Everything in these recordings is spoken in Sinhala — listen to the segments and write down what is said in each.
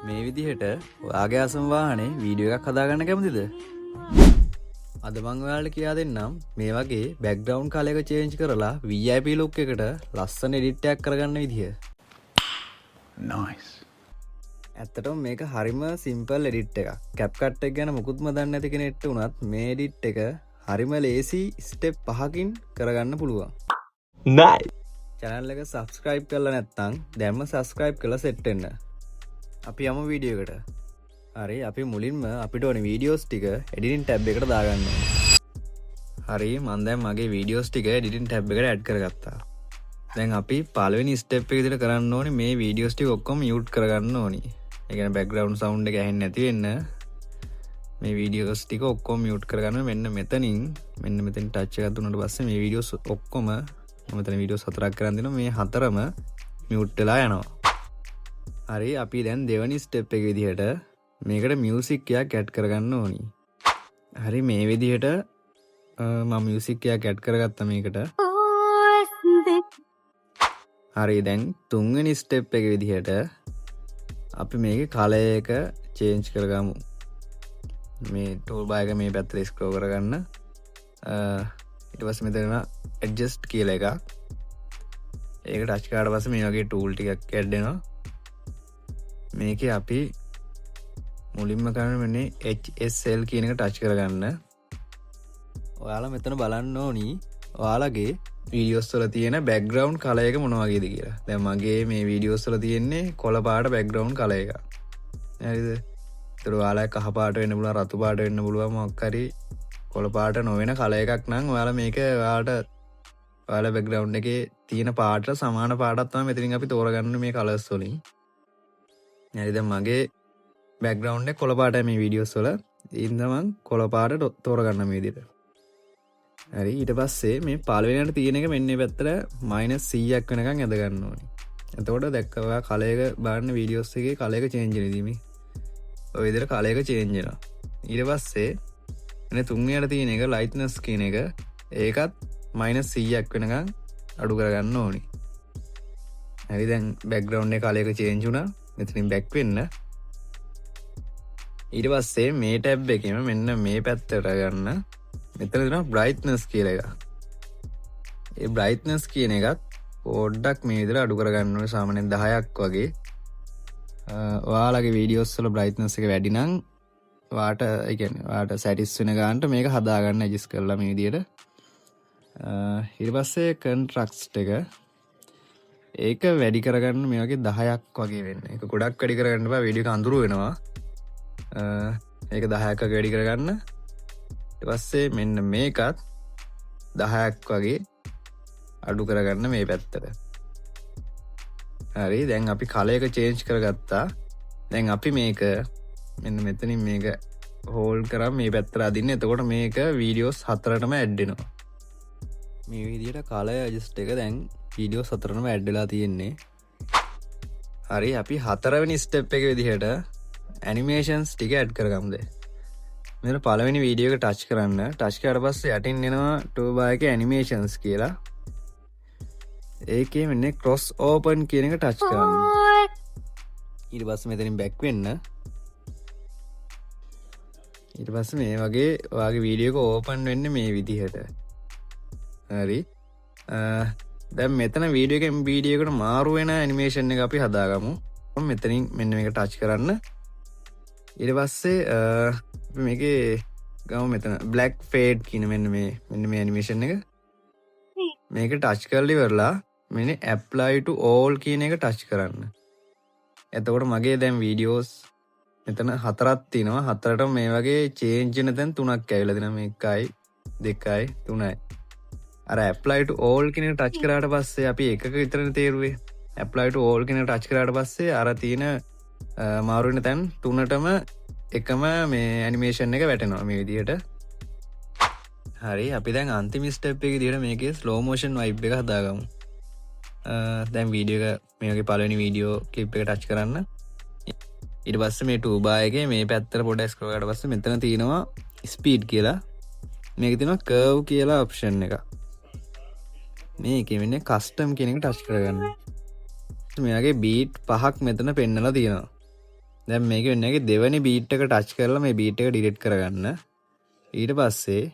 මේ විදිහට ඔයාගේ ආසම වාහනේ වීඩියෝ එකක් හදාගන්න කැමතිද? අද මං ඔයාලට කියා දෙන්නම් මේ වගේ බැක්ග්‍රවුන්ඩ් කලර් එක චේන්ජ් කරලා VIP look එකට ලස්සන එඩිට් එකක් කරගන්න විදිහ. Nice. ඇත්තටම මේක හරිම සිම්පල් එඩිට් එකක්. CapCut එක ගැන මුකුත්ම දන්නේ නැති කෙනෙක්ට වුණත් මේ එඩිට් එක හරිම ලේසි ස්ටෙප් පහකින් කරගන්න පුළුවන්. Nice. Channel එක සබස්ක්‍රයිබ් කරලා නැත්නම් දැන්ම සබස්ක්‍රයිබ් කරලා සෙට් වෙන්න. අපි යමු වීඩියෝ එකට. හරි, අපි මුලින්ම අපිට ඕන වීඩියෝස් ටික එඩිටින් ටැබ් එකට දාගන්න ඕනේ. හරි, මං දැන් මගේ වීඩියෝස් ටික එඩිටින් ටැබ් එකට ඇඩ් කරගත්තා. දැන් අපි පළවෙනි ස්ටෙප් එක විදිහට කරන්න ඕනේ මේ වීඩියෝස් ටික ඔක්කොම මියුට් කරගන්න ඕනි. ඒ කියන්නේ බැක්ග්‍රවුන්ඩ් සවුන්ඩ් එක ඇහෙන්නේ නැති වෙන්න මේ වීඩියෝස් ටික ඔක්කොම මියුට් කරගන්න. මෙන්න මෙතනින්, මෙන්න මෙතෙන් ටච් එකක් දුන්නාට පස්සේ මේ වීඩියෝස් ඔක්කොම, මම මෙතන වීඩියෝස් හතරක් කරන් දෙනවා, මේ හතරම මියුට් වෙලා යනවා. හරි, අපි දැන් දෙවනි ස්ටෙප් එක විදිහට මේකට මියුසික් එකක් ඇඩ් කරගන්න ඕනි. හරි, මේ විදිහට මම මියුසික් එකක් ඇඩ් කරගත්තා මේකට. හරි, දැන් තුන්වෙනි ස්ටෙප් එක විදිහට අපි මේකේ කලර් එක චේන්ජ් කරගමු. මේ ටූල් බාර් එක මේ පැත්තට ස්ක්‍රෝල් කරගන්න. ඊට පස්සේ මෙතන ඇඩ්ජස්ට් කියලා එකක්. ඒක ටච් කරාට පස්සේ මේ වගේ ටූල් ටිකක් ඇඩ් වෙනවා. මේකේ අපි මුලින්ම කරන්න මෙන්න HSL කියන එක ටච් කරගන්න. ඔයාලා මෙතන බලන්න ඕනි ඔයාලගේ වීඩියෝස් වල තියෙන බැක්ග්‍රවුන්ඩ් කලර් එක මොන වගේද කියලා. දැන් මගේ මේ වීඩියෝස් වල තියෙන්නේ කොළ පාට බැක්ග්‍රවුන්ඩ් කලර් එකක්. හරිද? ඒතර ඔයාලා කහ පාට වෙන්න පුළුවන්, රතු පාට වෙන්න පුළුවන්, මොකක් හරි කොළ පාට නොවන කලර් එකක් නම් ඔයාලා මේක ඔයාලට ඔයාලා බැක්ග්‍රවුන්ඩ් එකේ තියෙන පාටට සමාන පාටක් තමයි මෙතනින් අපි තෝරගන්න මේ කලර්ස් වලින්. හරි, දැන් මගේ බැක්ග්‍රවුන්ඩ් එක කොළ පාටයි මේ වීඩියෝස් වල. ඒ හින්දා මං කොළ පාට තෝරගන්න මේ විදිහට. හරි, ඊට පස්සේ මේ පළවෙනියට තියෙන එක මෙන්න මේ පැත්තට මයිනස් 100ක් වෙනකන් ඇද ගන්න ඕනේ. එතකොට දැක්ක ඔයා කලර් එක බලන්න, වීඩියෝස් එකේ කලර් එක චේන්ජ් වෙන ඉතින් මේ. ඔය විදිහට කලර් එක චේන්ජ් වෙනවා. ඊට පස්සේ මෙන්න තුන්වෙනියට තියෙන එක ලයිට්නස් කියන එක, ඒකත් මයිනස් 100ක් වෙනකන් අඩු කරගන්න ඕනි. හරි, දැන් බැක්ග්‍රවුන්ඩ් එකේ කලර් එක චේන්ජ් වුණා. මෙතනින් බැක් වෙන්න. ඊට පස්සේ මේ ටැබ් එකේම මෙන්න මේ පැත්තට ගන්න. මෙතන තියෙනවා බ්‍රයිට්නස් කියලා එකක්. ඒ බ්‍රයිට්නස් කියන එකත් පොඩ්ඩක් මේ විදිහට අඩු කරගන්න ඕනේ, සාමාන්‍යයෙන් 10ක් වගේ. ඔයාලගේ වීඩියෝස් වල බ්‍රයිට්නස් එක වැඩි නම් ඔයාට, ඒ කියන්නේ ඔයාට සැටිස් වෙන ගානට මේක හදාගන්න ඇඩ්ජස්ට් කරලා මේ විදිහට. ඊට පස්සේ කන්ට්‍රාස්ට් එක, ඒක වැඩි කරගන්න මේ වගේ 10ක් වගේ වෙන්න. ඒක ගොඩක් වැඩි කරගන්න බෑ, වීඩියෝ එක අඳුරු වෙනවා. ඒක 10ක් වගේ වැඩි කරගන්න. ඊට පස්සේ මෙන්න මේකත් 10ක් වගේ අඩු කරගන්න මේ පැත්තට. හරි, දැන් අපි කලර් එක චේන්ජ් කරගත්තා. දැන් අපි මේක මෙන්න මෙතනින් මේක හෝල්ඩ් කරන් මේ පැත්තට අදින්න. එතකොට මේක වීඩියෝස් හතරටම ඇඩ් වෙනවා. මේ විදිහට කලර් ඇඩ්ජස්ට් එක දැන් වීඩියෝස් හතරටම ඇඩ් වෙලා තියෙන්නේ. හරි, අපි හතරවෙනි ස්ටෙප් එක විදිහට ඇනිමේෂන්ස් ටික ඇඩ් කරගමු දැන්. මෙතන පළවෙනි වීඩියෝ එක ටච් කරන්න. ටච් කරාට පස්සේ යටින් එනවා ටූල් බාර් එකේ ඇනිමේෂන්ස් කියලා. ඒකේ මෙන්න ක්‍රොස් ඕපන් කියන එක ටච් කරන්න. ඊට පස්සේ මෙතනින් බැක් වෙන්න. ඊට පස්සේ මේ වගේ ඔයාගේ වීඩියෝ එක ඕපන් වෙන්නේ මේ විදිහට. හරි. දැන් මෙතන වීඩියෝ එකෙන් වීඩියෝ එකට මාරු වෙන ඇනිමේෂන් එක අපි හදාගමු. මම මෙතනින් මෙන්න මේක ටච් කරන්න. ඊට පස්සේ අපි මේකේ ගමු මෙතන බ්ලැක් ෆේඩ් කියන මෙන්න මේ ඇනිමේෂන් එක. මේක ටච් කරලා ඉවරලා මෙන්න ඇප්ලයි ටු ඕල් කියන එක ටච් කරන්න. එතකොට මගේ දැන් වීඩියෝස් මෙතන හතරක් තියෙනවා. හතරටම මේ වගේ චේන්ජ් වෙන තැන් තුනක් ඇවිල්ලා තියෙනවා. මේ 1යි 2යි 3යි. අර ඇප්ලයි ටු ඕල් කියන එක ටච් කරාට පස්සේ අපි එකක විතරනේ තේරුවේ. ඇප්ලයි ටු ඕල් කියන එක ටච් කරාට පස්සේ අර තියෙන මාරු වෙන තැන් තුනටම එකම මේ ඇනිමේෂන් එක වැටෙනවා මේ විදිහට. හරි, අපි දැන් අන්තිම ස්ටෙප් එක විදිහට මේකේ ස්ලෝ මෝෂන් වයිබ් එක හදාගමු. දැන් වීඩියෝ එක මේ වගේ පළවෙනි වීඩියෝ ක්ලිප් එක ටච් කරන්න. ඊට පස්සේ මේ ටූල් බාර් එකේ මේ පැත්තට පොඩ්ඩක් ස්ක්‍රෝල් කරාට පස්සේ මෙතන තියෙනවා ස්පීඩ් කියලා. මේකේ තියෙනවා කර්ව් කියලා ඔප්ෂන් එකක්. මේකේ මෙන්න කස්ටම් කියන එක ටච් කරගන්න. මෙයාගේ බීට් පහක් මෙතන පෙන්නලා තියෙනවා. දැන් මේක වෙන්නේ ඒකේ දෙවෙනි බීට් එක ටච් කරලා මේ බීට් එක ඩිලීට් කරගන්න. ඊට පස්සේ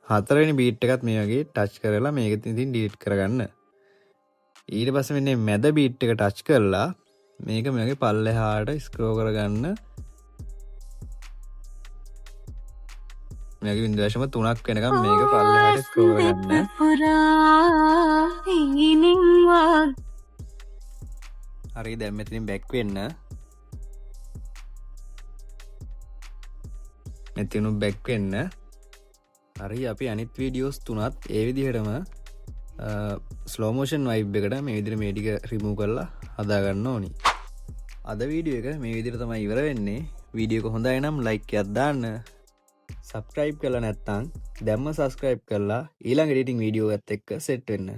හතරවෙනි බීට් එකත් මේ වගේ ටච් කරලා මේක ඉතින් ඩිලීට් කරගන්න. ඊට පස්සේ මෙන්න මේ මැද බීට් එක ටච් කරලා මේක මේ වගේ පල්ලෙහාට ස්ක්‍රෝල් කරගන්න. මේ වගේ 0.3ක් වෙනකම් මේක පල්ලෙහාට ස්ක්‍රෝල් කරගන්න. හරි, දැන් මෙතනින් බැක් වෙන්න. මෙතනින් බැක් වෙන්න. හරි, අපි අනිත් වීඩියෝස් තුනත් ඒ විදිහටම ස්ලෝ මෝෂන් වයිබ් එකට මේ විදිහට මේ ටික රිමූව් කරලා හදාගන්න ඕනි. අද වීඩියෝ එක මේ විදිහට තමයි ඉවර වෙන්නේ. වීඩියෝ එක හොඳයි නම් ලයික් එකක් දාන්න. සබ්ස්ක්‍රයිබ් කරලා නැත්නම් දැම්ම සබ්ස්ක්‍රයිබ් කරලා ඊළඟ එඩිටිං වීඩියෝ එකත් එක්ක සෙට් වෙන්න.